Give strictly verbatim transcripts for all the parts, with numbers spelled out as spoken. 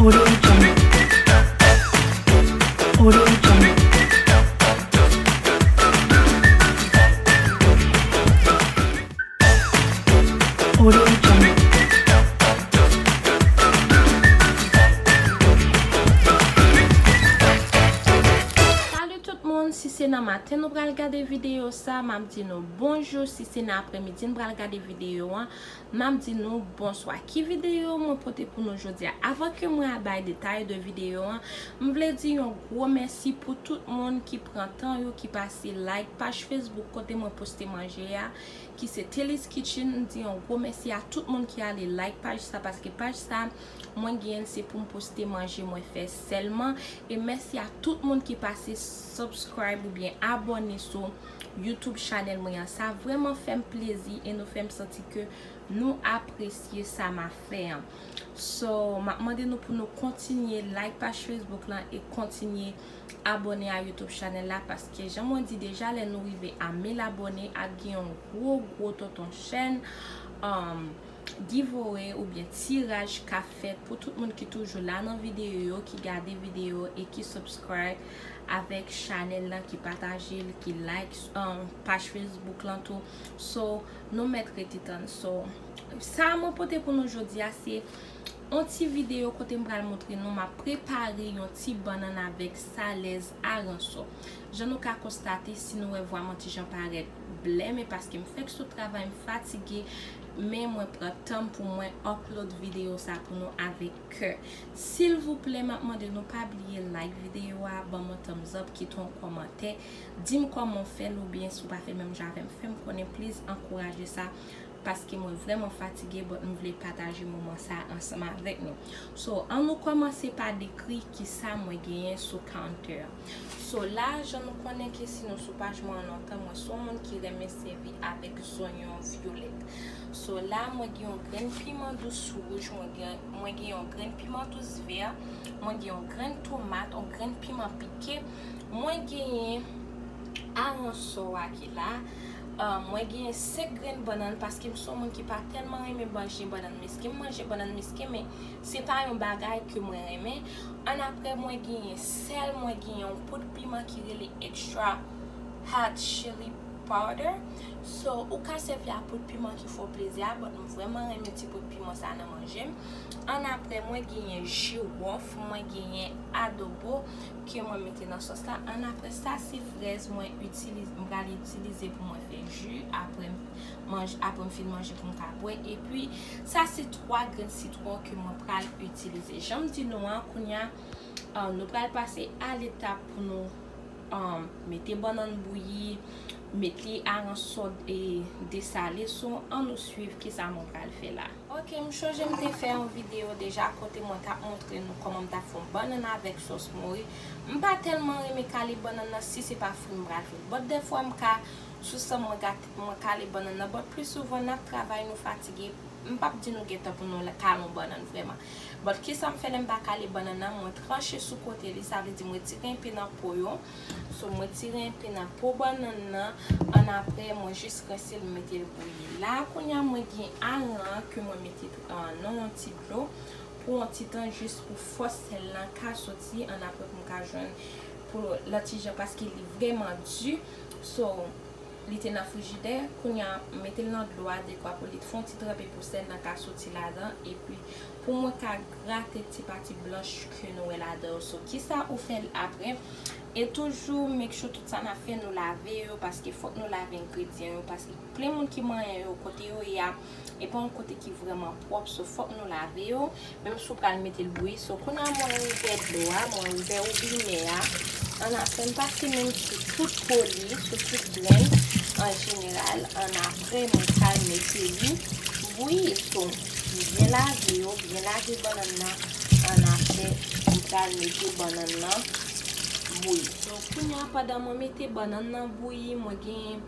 Audio Jungle. Audio Jungle. Audio Jungle. Salut tout moun, si se nan maten nou pral gade videyo sa, m ap di nou bonjou, si se nan apremidi nou pral gade videyo an, m ap di nou bonswa. Ki videyo mwen pote pou nou jodi a? Avan ke mwen al bay detay de videyo an, m vle di yon gwo mèsi pou tout moun ki pran tan yo, ki pase like paj Facebook kote mwen poste manje a, ki se Telly's Kitchen. M di yon gwo mèsi a tout moun ki ale like paj sa, paske paj sa, mwen genyen l se pou m poste manje mwen fè sèlman. E mèsi a tout moun ki pase subscribe oubyen abòne sou YouTube channel mwen an. Sa vrèman fè m plezi e nou fè m santi ke nou apresye sa m ap fè an. So, m ap mande nou pou nou kontinye like paj Facebook lan e kontinye abòne a YouTube channel la, paske jan mwen di deja, lè nou rive a mil abòne, ap gen yon gwo, gwo tonton chèn, um, giveaway oubyen tiraj k ap fèt pou tout moun ki toujou la nan videyo yo, ki gade videyo e ki subscribe avèk channel lan, ki pataje l, ki like, um, paj Facebook lan tou. So, nou mèt rete tann. So, sa mwen pote pou nou jodi a, se yon ti videyo kote m pral montre nou, m ap prepare yon ti bannann avèk salèz aransò. Jan nou ka konstate, si nou wè vwa mwen ti jan parèt blè, men paske m fèk sot travay, m fatige, men mwen pran tan m pou mwen upload videyo sa pou nou avèk kè. Silvouplè, m ap mande nou pa bliye like videyo a, ban m yon thumbs up, kite yon kòmantè, di m kòman w fè l, oubyen si w pa fè menm jan avè m, fè m konnen, please, ankouraje sa, paske mwen vrèman fatige, but m vle pataje moman sa ansanm avèk nou. So, ann nou kòmanse pa dekri kisa mwen genyen sou counter an. So, la, jan nou konnen ke si nou sou paj mwen an lontan, mwen se yon moun ki renmen sèvi avèk zonyon vyolèt. So, la, mwen gen yon grenn piman dous wouj, mwen gen, mwen gen yon grenn piman dous vè, mwen gen yon grenn tomat, yon grenn piman pike, mwen genyen aransò a ki la, ah, mwen genyen senk grenn bannann, paske m se yon moun ki pa tèlman renmen manje bannann mesken. M manje bannann mesken, men se pa yon bagay ke mwen renmen. Annapre, mwen genyen sèl, mwen genyen yon poud piman ki rele extra hot chili powder. So, ou ka sèvi a poud piman ki fè w plezi a, but m vrèman renmen ti poud piman sa nan manje m. Annapre, mwen genyen jiwòf, mwen genyen adobo ke mwen mete nan sòs la. Annapre sa, se frèz mwen itilize, m pral itilize pou mwen fè ji. Apre m manje, apre m fin manje pou m ka bwè. Epi, sa se twa grenn sitwon ke mwen pral itilize. Jan m di nou an, kounye a, ah, nou pral pase a letap pou nou, um, mete bannann bouyi, mete aransò e desale. So, ann nou swiv kisa mwen pral fè la. Ok, m chonje m te fè yon videyo deja kote mwen t ap montre nou kòman m t ap fè yon bannann avèk sòs mori. M pa tèlman renmen kale bannann nan si se pa fri m pral fè l. But dèfwa m ka, sou san mwen gate, mwen kale bannann nan. But pli souvan n ap travay, nou fatige. M p ap di nou gentan pou nou la, kale yon bannann vrèman. But kisa m fè lè m pa kale bannann nan? Mwen tranche sou kote li, sa vle di m retire enpe nan po yo. So, mwen tire enpe nan po bannann nan. Annapre, mwen jis rense l, m mete l bouyi. La, kounye a, mwen gen aran ke mwen mete, ah, nan yon ti dlo pou yon ti tan, jis pou fòs sèl lan ka soti. Annapre, pou m ka jwenn pou l ti jan, paske li vrèman di. So, li te nan frijidè, kounye a, m mete l nan dlo a dekwa pou li fè yon ti tranpe pou sèl lan ka soti ladan, epi pou mwen ka grate ti pati blanch ke nou wè ladan yo. So, kisa ou fè l apre? E toujou make sure tout sa n ap fè nou lave yo, paske fòk nou lave engredyan yo, paske plen moun ki manyen yo kote yo ye a, e pa yon kote ki vrèman pwòp, so fòk nou lave yo. Menm si w pral mete l bouyi. So, kounye a mwen ouvè dlo a, mwen ouvè wobinè a. Annapre, m pase men m sou tout po li, sou tout grenn an jeneral. Annapre, mwen pral mete li bouyi. So, m byen lave yo, byen lave bannann nan. Annapre, m pral mete bannann nan bouyi. So, kounye a, pandan mwen mete bannann nan bouyi, mwen gen,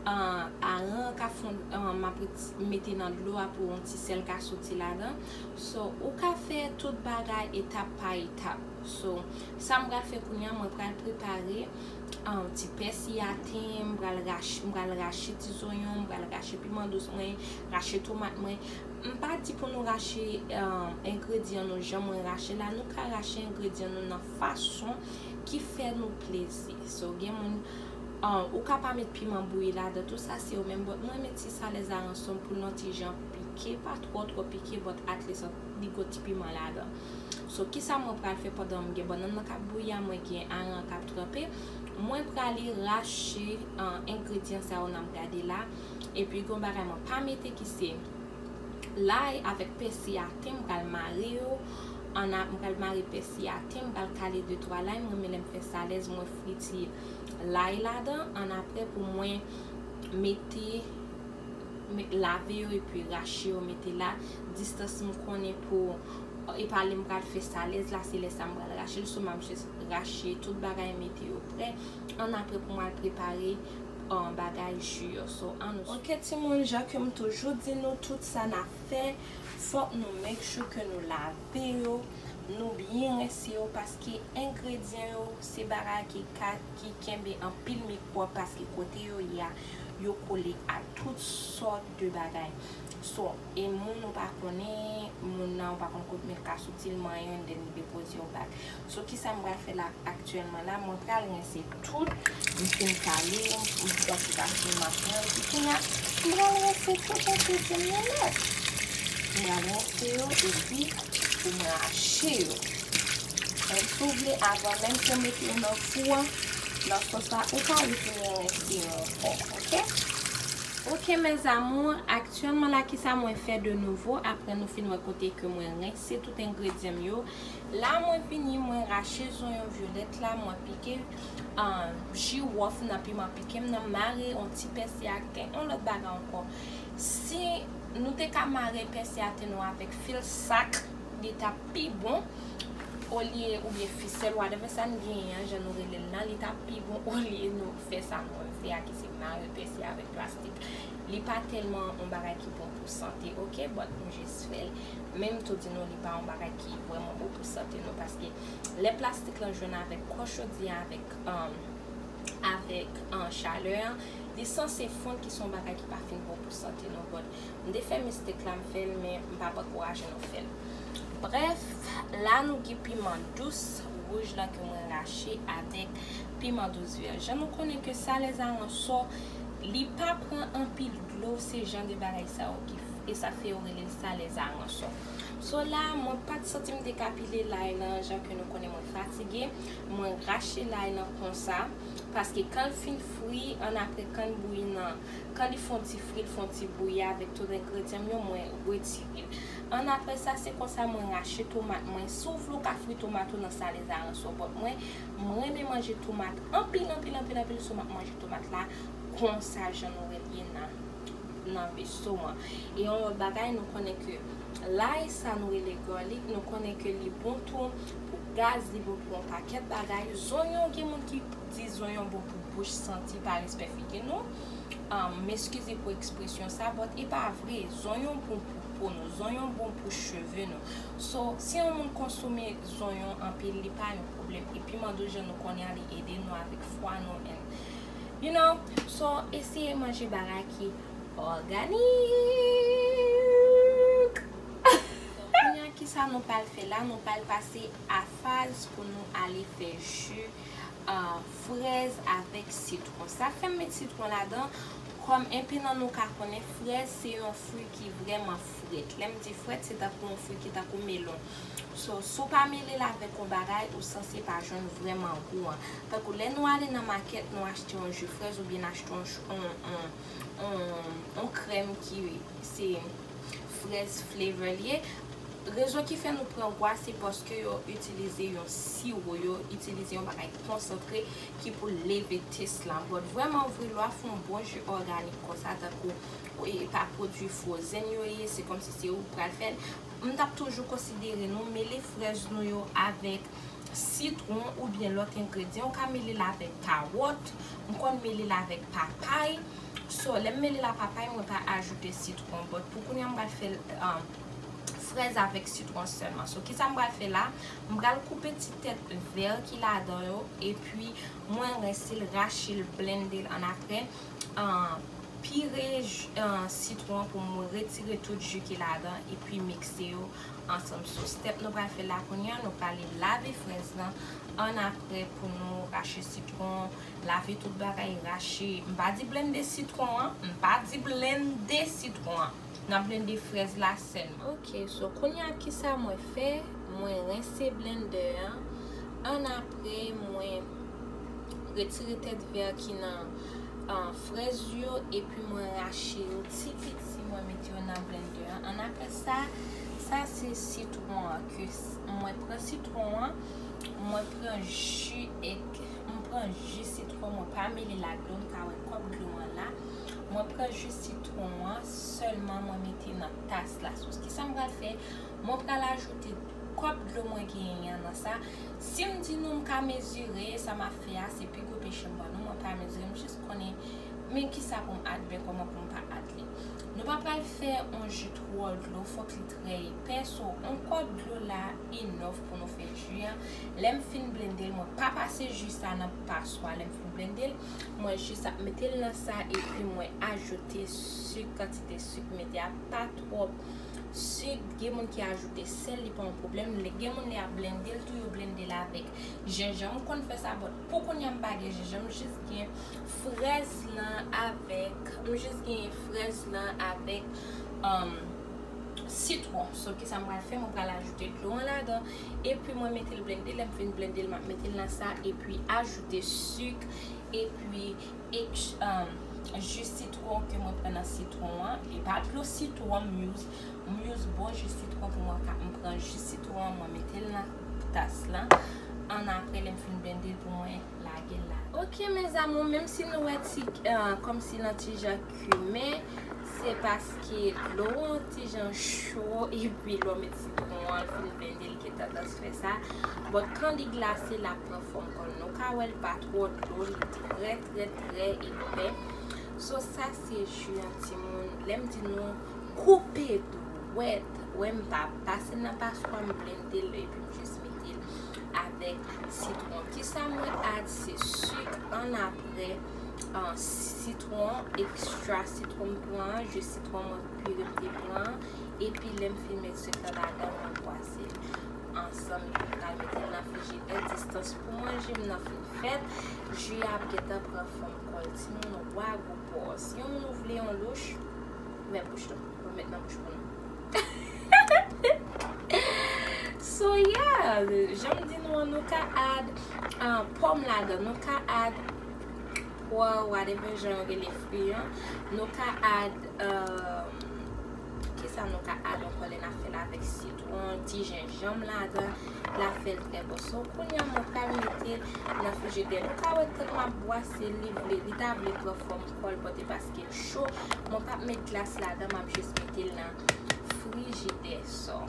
ah, aran k ap fonn, ah, m ap ret-, mete nan dlo a pou yon ti sèl ka soti ladan. So, ou ka fè tout bagay etap pa etap. So, sa m pral fè kounye a, mwen pral prepare um, ti pèsi aten, m pral rache, m pral rache ti zonyon, m pral rache piman dous mwen, rache tomat mwen. M pa di pou nou rache um, engredyan nou jan mwen rache la, nou ka rache engredyan nou nan fason ki fè nou plezi. So, gen moun um, ou ka pa met piman bouyi ladan, tou sa se ou menm, but mwen met ti salèz aranson pou l yon ti jan pike, pa twò twò pike, but at least li gon ti piman ladan. So, kisa mwen pral fè pandan m gen bannann nan k ap bouyi a, mwen gen aran k ap tranpe? Mwen prale rache uh, engredyan sa yo nan m gade la. Epi gon bagay mwen pa mete ki se lay avèk pèsi aten, m pral mare yo. Ann a, m pral mare pèsi aten, m pral kale de twa lay. Mwen renmen lè m fè salèz, mwen friti lay ladan. Ann apre pou mwen mete lave yo epi rache yo mete la. Distans m konnen pou e pa lè m pral fè salèz la, se lè sa m pral rache l. So m ap jis rache tout bagay, mete yo prè. Ann apre pou m al prepare bagay ji yo. So ann nou. Ok timoun, jan ke m toujou di nou, tout sa n ap fè, fòk nou make sure ke nou lave yo, nou byen rense yo, paske engredyan yo se bagay ki ka ki kenbe anpil mikwòb, paske kote yo ye a, yo kole a tout sòt de bagay. So, e moun ou pa konnen, moun nan ou pa konn kot men l ka soti, l manyen, and then li depoze yon bag. So, kisa m pral fè la aktyèlman la? Mwen pral rense tout. M fin kale yo, m pral kite m ap rense. Kounye a, m pral rense tout engredyan m yo nèt. M pral rense yo, epi pou mwen rache yo. And si w vle, avan menm ke w mete yo nan fou an, nan sòs la, ou ka retounen rense yo ankò, ok? Ok mes amours, aktyèlman la kisa mwen fè de nouvo apre nou fin wè kote ke mwen rense tout engredyan m yo? La mwen vini, mwen rache zonyon vyolèt la, mwen pike um, jiwòf nan, piman pike m nan, mare yon ti pèsi ak ten, yon lòt bagay ankò. Si nou te ka mare pèsi ak ten nou avèk fil sak, li t ap pi bon, olye, oubyen fisèl, whatever sa n genyen an, jan nou rele l lan, li t ap pi bon olye nou fè sa nou menm fè a, ki se mare pèsi avèk plastik. Li pa tèlman yon bagay ki bon pou sante, ok? But m jis fè l. Men m tou di nou, li pa yon bagay ki vrèman bon pou sante nou, paske lè plastik lan jwenn avèk kò chodyè a, avèk um, avèk um, chalè an, li sanse fonn, ki se yon bagay ki pa fin bon pou sante nou. But m te fè mistake la, m fè l, men m p ap ankouraje nou fè l. Brèf, la nou gen piman dous wouj lan ke mwen rache avèk piman dous vè. Jan nou konnen ke salèz aransò, li pa pran anpil dlo, se jan de bagay sa yo ki, e sa fè yo rele l salèz aransò. So la, mwen pa t santi m te ka pile lay lan, jan ke nou konnen mwen fatige, mwen rache lay lan konsa, paske kan l fin fri, ann apre kan l bouyi nan, kan li fè yon ti fri, l fè yon ti bouyi avèk tout engredyan m yo, mwen retire l. Ann apre sa, se konsa mwen rache tomat mwen. Si w vle, w ka fri tomat ou nan salèz aransò, but mwen, mwen renmen manje tomat anpil, anpil, anpil, anpil, so m ap manje tomat la konsa jan nou wè l ye nan, nan veso an. E yon lòt bagay, nou konnen ke lay sa nou rele garlic, nou konnen ke li bon tou pou gaz, li bon pou yon pakèt bagay. Zonyon, gen moun ki di zonyon bon pou bouch, santi, pa respè figi nou. Um, m eskize pou ekspresyon sa, but e pa vre. Zonyon bon pou po nou, zonyon bon pou cheve nou. So, si yon moun konsome zonyon anpil, li pa yon pwoblèm. E piman dous, jan nou konnen an, li ede nou avèk fwa nou, and, you know, so, eseye manje bagay ki òganik. Kounye a, kisa nou pral fè la? Nou pral pase a faz pou nou ale fè ji, ah, frèz avèk sitwon. Sa fè m met sitwon ladan, kòm enpe nan nou ka konnen, frèz se yon fwi ki vrèman frèt. Lè m di frèt, se tankou yon fwi ki tankou melon. So, si w pa mele l avèk yon bagay, ou sanse pa jwenn vrèman gou an. Tankou lè nou ale nan makèt, nou achte yon ji frèz oubyen n achte yon, yon, yon, yon, yon krèm ki se frèz flavor li ye. Rezon ki fè nou pran gou a, se paske yo itilize yon siwo, yo itilize yon bagay konsantre ki pou leve tès lan. But vrèman vre, lè w ap fè yon bon ji òganik konsa, tankou, e, pa pwodui frozen yo ye, se kòmsi se ou k pral fè l. M t ap toujou konsidere nou mele frèz nou yo avèk sitwon oubyen lòt engredyan. Ou ka mele l avèk kawòt, m konn mele l avèk papay. So, lè m mele l a papay, mwen pa ajoute sitwon. But pou kounye a, m pral fè l, um, Frèz avèk sitwon sèlman. So, kisa m pral fè la? M pral koupe ti tèt vè ki ladan yo, epi mwen rense l, rache l, blende l annapre. An, pire j- an, sitwon pou mwen retire tout ji ki ladan, epi mikse yo ansanm. So, step nou pral fè la kounye a, nou prale lave frèz lan. Annapre, pou nou rache sitwon, lave tout bagay, rache. M pa di blende sitwon an, m pa di blende sitwon an. N ap blende frèz la sèlman. Ok, so kounye a kisa mwen fè? Mwen rense blendè an. Annapre, mwen retire tèt vè ki nan, ah, frèz yo, epi mwen rache yo ti piti, mwen mete yo nan blendè an. Annapre sa, sa se sitwon an. Ke s- mwen pran sitwon an, mwen pran ji ek, mwen pran ji sitwon, mwen pa mele l ak dlo, m ka wè kòb dlo an la. Mwen pran ji sitwon an sèlman, mwen mete nan tas la. So, kisa m pral fè? Mwen pral ajoute kòb dlo mwen genyen an nan sa. Si m di nou m ka mezire, sa m ap fè a, se pi gwo peche m ban nou, mwen pa mezire, m jis konnen men kisa pou m add, men kòman pou m pa add li. Nou pa pral fè yon ji twò dlo, fòk li trè epè, so yon kòb dlo la enòf pou nou fè ji an. Lè m fin blende l, mwen pa pase ji sa nan paswa, lè m fin blende l, mwen jis ap mete l nan sa, epi mwen ajoute sik, kantite sik m mete a pa twòp. Sik, gen moun ki ajoute sèl, li pa yon pwoblèm. Lè gen moun lè y ap blende l tou, yo blende l avèk jenjanm. M konn fè sa, but pou kounye a m pa gen jenjanm, m jis gen frèz lan avèk, m jis gen frèz lan avèk, um, sitwon. So, kisa m pral fè? Mwen pral ajoute dlo an ladan, epi mwen mete l blende. Lè m fin blende l, m ap mete l nan sa, epi ajoute sik, epi ek, um, ji sitwon ke mwen pran nan sitwon an. E pa dlo sitwon m use. M use bon ji sitwon pou mwen ka, m pran ji sitwon an, mwen mete l nan tas lan. Annapre, lè m fin blende l pou mwen lage l la. Ok, mes amours, menm si nou wè ti, ah, kòmsi l an ti jan kimen, se paske dlo an ti jan cho, epi lè w met sitwon an, l fin blende, l gen tandans fè sa. But kan li glase, l ap pran fòm kò l. Nou ka wè l pa twò dlo, li trè, trè, trè epè. So, sa se ji an, timoun. Lè m di nou koupe dwèt, wè m pa pase nan paswa, m blende l, epi m jis mete l avèk sitwon. Kisa mwen add? Se sik, annapre, ah, sitwon, ekstra sitwon m pran an, ji sitwon mwen pire m te pran an, epi lè m fin met sik lan ladan, mwen bwase l ansanm, epi m pral mete l nan frijidè. Distans pou manje m nan fin fèt, ji a ap gentan pran fòm kò l. Timoun, wa gwo pòs. Si yon moun ou vle yon louch, ouvè bouch nou. Mwen met nan bouch pou nou. So, yeah, jan m di nou an, nou ka add, ah, pòm ladan, nou ka add pwa, whatever jan yo rele fwi an. Nou ka add, ah, kisa nou ka add ankò lè n ap fè l avèk sitwon, ti jenjanm ladan, l ap fè l trè bon. So, kounye a, mwen pral mete l nan frijidè. Nou ka wè, tank m ap bwase l, li vle, li ta vle pran fòm kò l, but e paske l cho, mwen p ap met glas ladan, m ap jis mete l nan frijidè. So,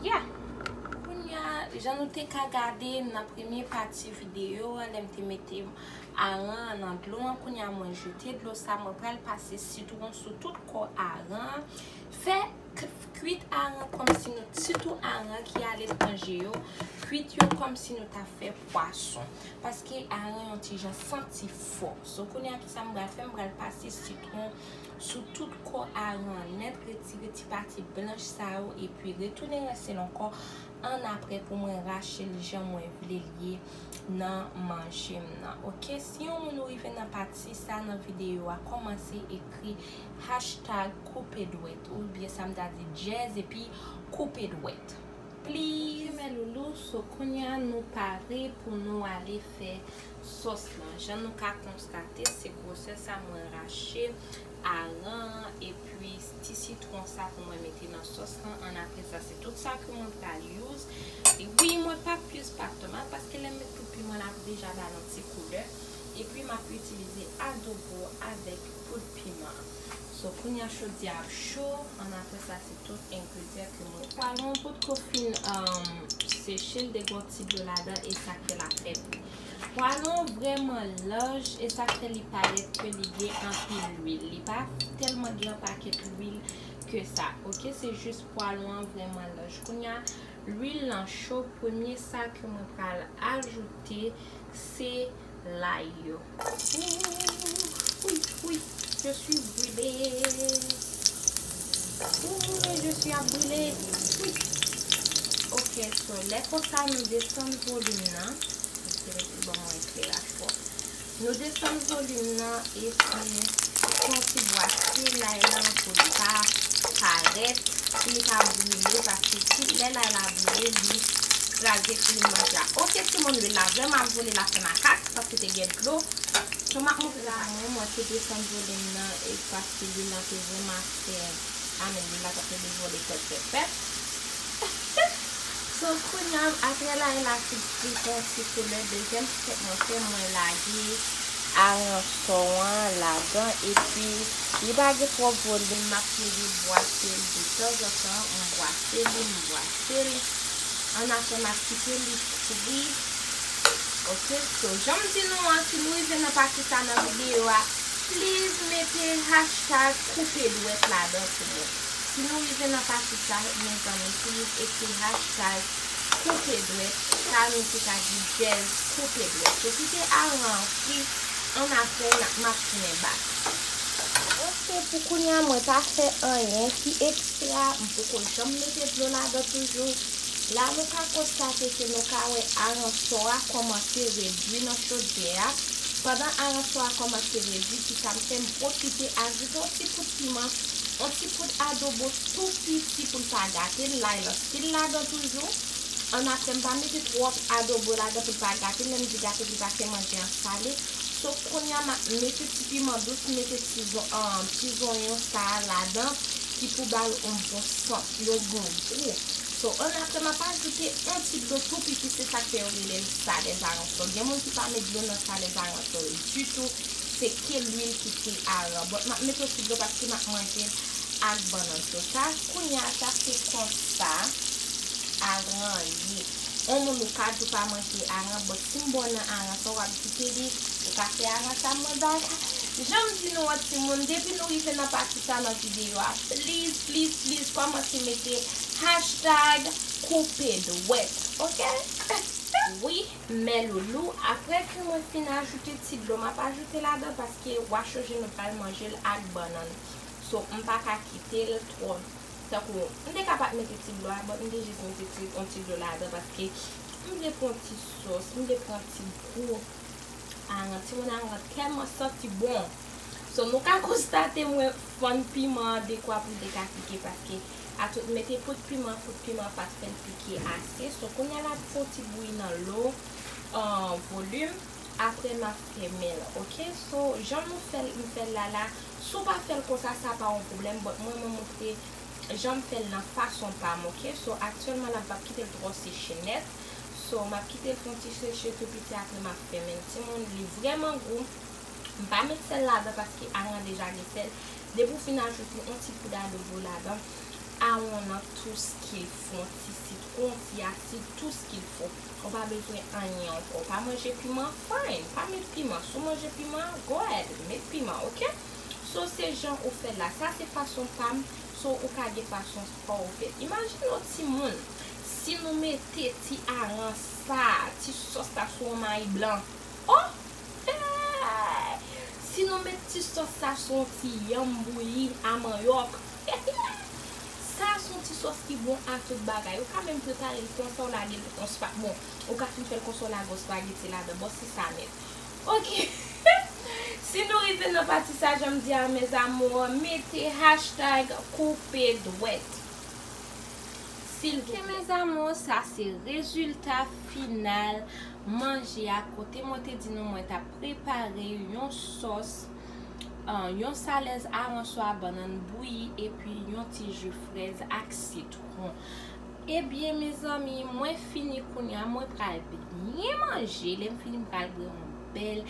yeah. Kounye a, jan nou te ka gade nan premye pati videyo a, lè m te mete aran an nan dlo an, kounye a mwen jete dlo sa, mwen pral pase sitwon sou tout kò aran an. Fè k- kwit aran kòmsi nou, sitou aran ki aletranje yo, kwit yo kòmsi nou ta fè pwason. Paske aran yon ti jan santi fò. So, kounye a kisa m pral fè? M pral pase sitwon sou tout kò aran an nèt, retire ti pati blanch sa yo, epi retounen rense l ankò annapre pou mwen rache l jan mwen vle l ye nan manje m nan. Ok, si yon moun ou rive nan pati sa nan videyo a, kòmanse ekri hashtag koupe dwèt, oubyen sa m ta di djèz epi koupe dwèt. Please. Ok, mes loulous, so kounye a nou pare pou nou ale fè sòs lan. Jan nou ka konstate, se gwosè sa mwen rache aran an, epi ti sitwon sa pou mwen mete nan sòs lan. Annapre sa, se tout sa ke mwen pral use. E wi, mwen p ap use pa tomat, paske lè m met poud piman, l ap deja ba l yon ti koulè. Epi, m ap itilize adobo avèk poud piman. So, kounye a, chodi a ap cho. Annapre sa, se tout engredyan ke mwen. Pwalon potko fin, um, seche, l te gen yon ti dlo ladan, e sa k fè l ap fè bri. Pwalon vrèman laj, e sa k fè li parèt ke li gen anpil lwil. Li pa tèlman gen yon pakèt lwil ke sa, oke? Se jis pwalon an vrèman laj. Kounye a, lwil lan cho, premye sa ke mwen pral ajoute, se lay yo. Ouh, wi, wi, je suis brûlée. Ouh, je suis à brûler. Wi. Oke, so, lè konsa, nou desann volim nan. Oke, bon, mwen ekleraj twòp. Nou desann volim nan epi fè yon ti bwase lay lan pou li pa parèt, pou li pa brile, paske si lè lay la brile, li kraze pou li manje a. Oke, timoun, lwil la vrèman ap vole, l ap fè makak, paske te gen dlo. So, m ap montre la, mwen, mwen te desann volim nan, e paske lwil la te vrèman ap fè, amen, lwil la t ap vole pèt, pèt, pèt. So, kounye a, apre lay la fin pran yon ti koulè, dezyèm stèp mwen fè, mwen lage aransò an ladan, epi li pa gen twòp volim, m ap leve bwase l detanzantan, m bwase li, m bwase l. Annapre, m ap kite li fri. Oke, so, jan m di nou an, si nou rive nan pati sa nan videyo a, please mete hashtag koupe dwèt ladan pou mwen. Si nou rive nan pati sa, mezanmi, please ekri hashtag koupe dwèt, sa nou te ka di djèz koupe dwèt. So, kite aran an fri, annapre, n ap, m ap tounen bak. Oke, pou kounye a, mwen pa fè anyen ki ekstra, m poko janm mete dlo ladan toujou. La, nou ka konstate ke nou ka wè aransò a kòmanse redui nan chodyè a. Pandan aransò a kòmanse redui, ki sa m fè, m pwofite ajoute yon ti poud piman, yon ti poud adobo tou piti pou l pa gate l, lay lan still ladan toujou. Annapre, m pa mete twòp adobo ladan pou l pa gate l, lè m di gate l, pou l pa fè manje an sale. So, kounye a, m ap mete ti piman dous, m mete ti zon-, ah, ti zonyon sa a ladan, ki pou ba l yon bon sant, yon bon gou. So, annapre, m ap ajoute yon ti dlo tou piti, se sa k fè yo rele l salèz aransò. Gen moun ki pa met dlo nan salèz aransò yo ditou, se ke lwil ki te aran. But m ap mete yon ti dlo paske m ap manje l ak bannann. So, sa, kounye a, sa se konsa aran ye. On moun ou ka di w pa manje aran, but si m ba w nan aran sa, w ap goute li, ou ka fè aran sa mwen bay. Jan m di nou an, timoun, depi nou rive nan pati sa nan videyo a, please, please, please, kòmanse mete hashtag koupe dwèt, oke? Wi, mè loulou, apre ke mwen fin ajoute ti dlo, m ap ajoute ladan paske w a chonje nou pral manje l ak bannann. So, m pa ka kite l twò, tankou, m te ka pa t mete ti dlo a, but m te jis mete ti, yon ti dlo ladan paske m vle pran ti sòs, m vle pran ti gou. Aran, timoun, aran tèlman santi bon. So, nou ka konstate mwen fann piman an dekwa pou m te ka pike paske atout mete poud piman, poud piman pa t fè l pike ase. So, kounye a l ap fè yon ti bouyi nan lo, ah, volim. Apre, m ap fèmen l, oke? So, jan nou fè l, m fè l la la, si w pa fè l konsa, sa pa yon pwoblèm, but mwen, mwen montre jan m fè l nan fason pa m, oke? So, aktyèlman la, m p ap kite l twò seche nèt. So, m ap kite l fè yon ti seche tou piti, apre m ap fèmen l. Timoun, li vrèman gou. M pa met sèl ladan paske aran deja gen sèl. Depi w fin ajoute yon ti poud adobo ladan, aran nan tout ce qu'il faut, yon ti sitwon, yon ti asid, tout ce qu'il faut. Ou pa bezwen anyen ankò. Ou pa manje piman, fine. Pa met piman. Si w manje piman, go ahead, met piman, oke? So, se jan ou fè l la. Sa se fason pa m. So, ou ka gen fason pa w fè l. Imajine w, timoun, si nou mete ti aran sa, ti sòs sa sou yon mayi blan. Oh! Hey! Si nou met ti sòs sa sou yon ti yanm bouyi a manyòk, sa se yon ti sòs ki bon a tout bagay. Ou ka menm prepare l konsa, w lage l yon spa-, bon, ou ka fin fè l konsa, w lage yon spageti ladan. Bon, se sa nèt. Oke. Si nou rive nan pati sa, jan m di a, mes amours, mete hashtag koupe dwèt. Silvouplè. Oke, mes amours, sa se rezilta final manje a, kote mwen te di nou mwen t ap prepare yon sòs, ah, yon salèz aranswa, bannann bouyi, epi yon ti ji frèz ak sitwon. Ebyen, mezanmi, mwen fini kounye a, mwen pral byen manje. Lè m fini, m pral bwè yon bèl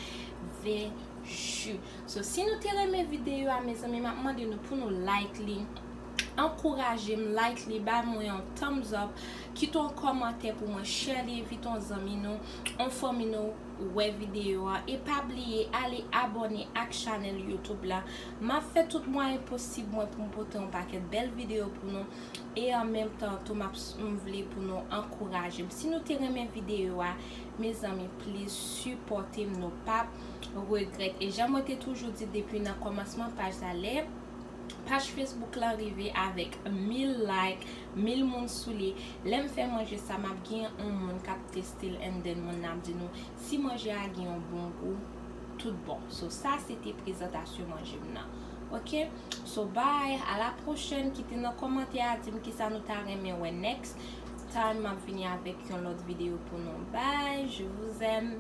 vè ji. So, si nou te renmen videyo a, mezanmi, m ap mande nou pou nou like li, Ankouraje m, like li, ba mwen yon thumbs up, kite yon kòmantè pou mwen, share li, envite yon zanmi nou, yon fanmi nou wè videyo a. E pa bliye ale abòne ak chanèl YouTube la. M ap fè tout mwayen posib mwen pou m pote yon pakèt bèl videyo pou nou. E an menm tan tou, m ap, m vle pou nou ankouraje m. Si nou te renmen videyo a, mezanmi, please sipòte m, nou p ap regrèt. E jan mwen te toujou di depi nan kòmansman paj la, lè paj Facebook lan rive avèk mil like, mil moun sou li, lè m fè manje sa, m ap gen yon moun k ap teste l, and then moun nan ap di nou si manje a gen yon bon gou, tout bon. So, sa se te prezantasyon manje m nan. Ok? So, bye, à la prochaine. Kite nan kòmantè a, di m kisa nou ta renmen wè next time. M ap vini avèk yon lòt videyo pou nou. Bye, je vous aime.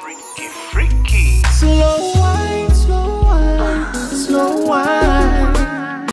Freaky, freaky. Slow